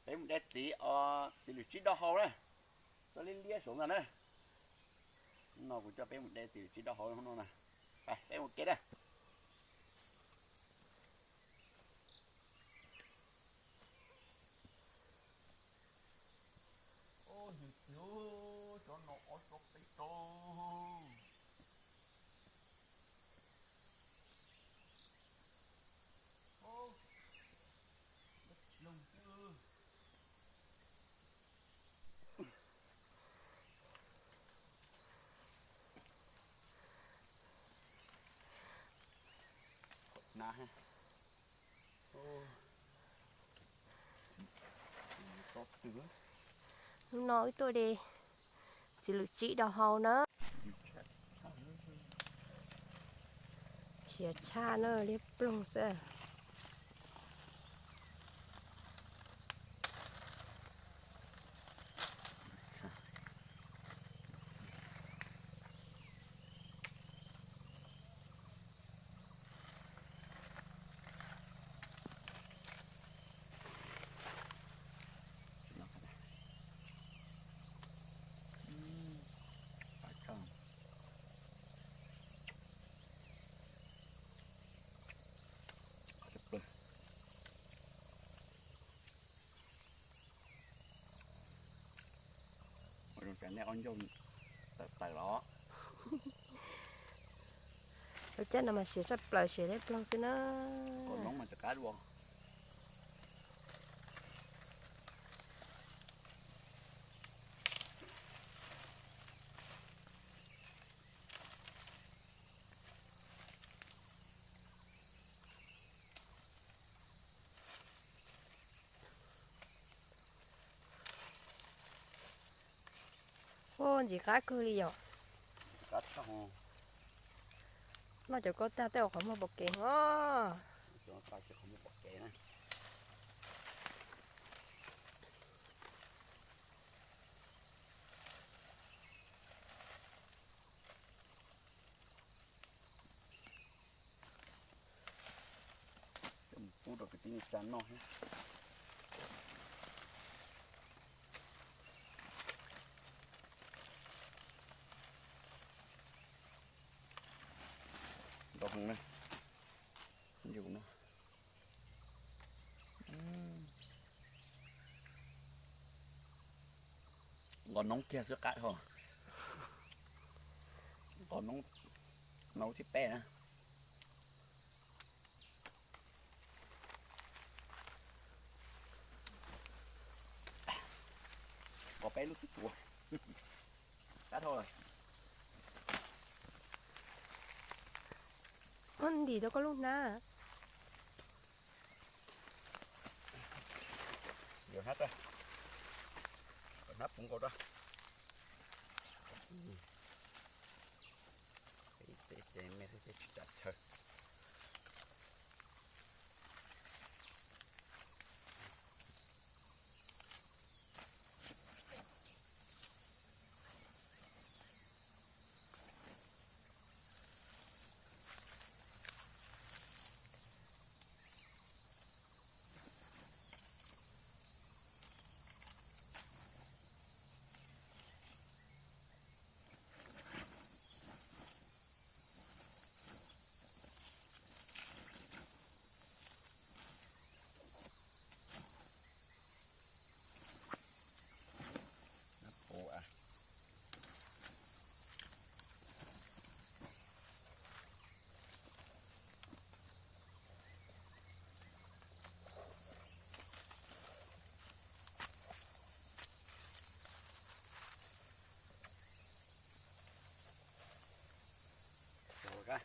Peb mus de txiv os, txiv lwm tsib do hau na. Txoj liab liab saum ntag na. No kuv coj peb mus de txiv lwm tsib do hau no na. Peb mus kev na. Ub, txiv, cov no ob tsob peb tsob. Hnub no wb tuaj de txiv lwm tsib do hau na. Khiav tshaj na, liab ploog xwb. Ua zoo tsam nej ob ncaug tawm plaws los. Lub caij no mas siav tshaj plaws, siav liab ploog xwb na. Kaus noob mas tsis qab dua. Ua ntxim qab kawg li yom. Noj cov koj tag tej ua qhov muag pom kev os. Coj mus pub rau kwv tij neej tsa noj thiab. Ntau heev na, yus no. Nqos noob kiag xwb qab dhau. Nqos noob, noob thib peb na. Nqos peb lub twb tuav. Qab dhau lawm. Ntim rau koj lub hnab. Yuav hnab, hnab puv nkaus rau. Peb ces me thiab ces tsis tshua chaw. Ua kab,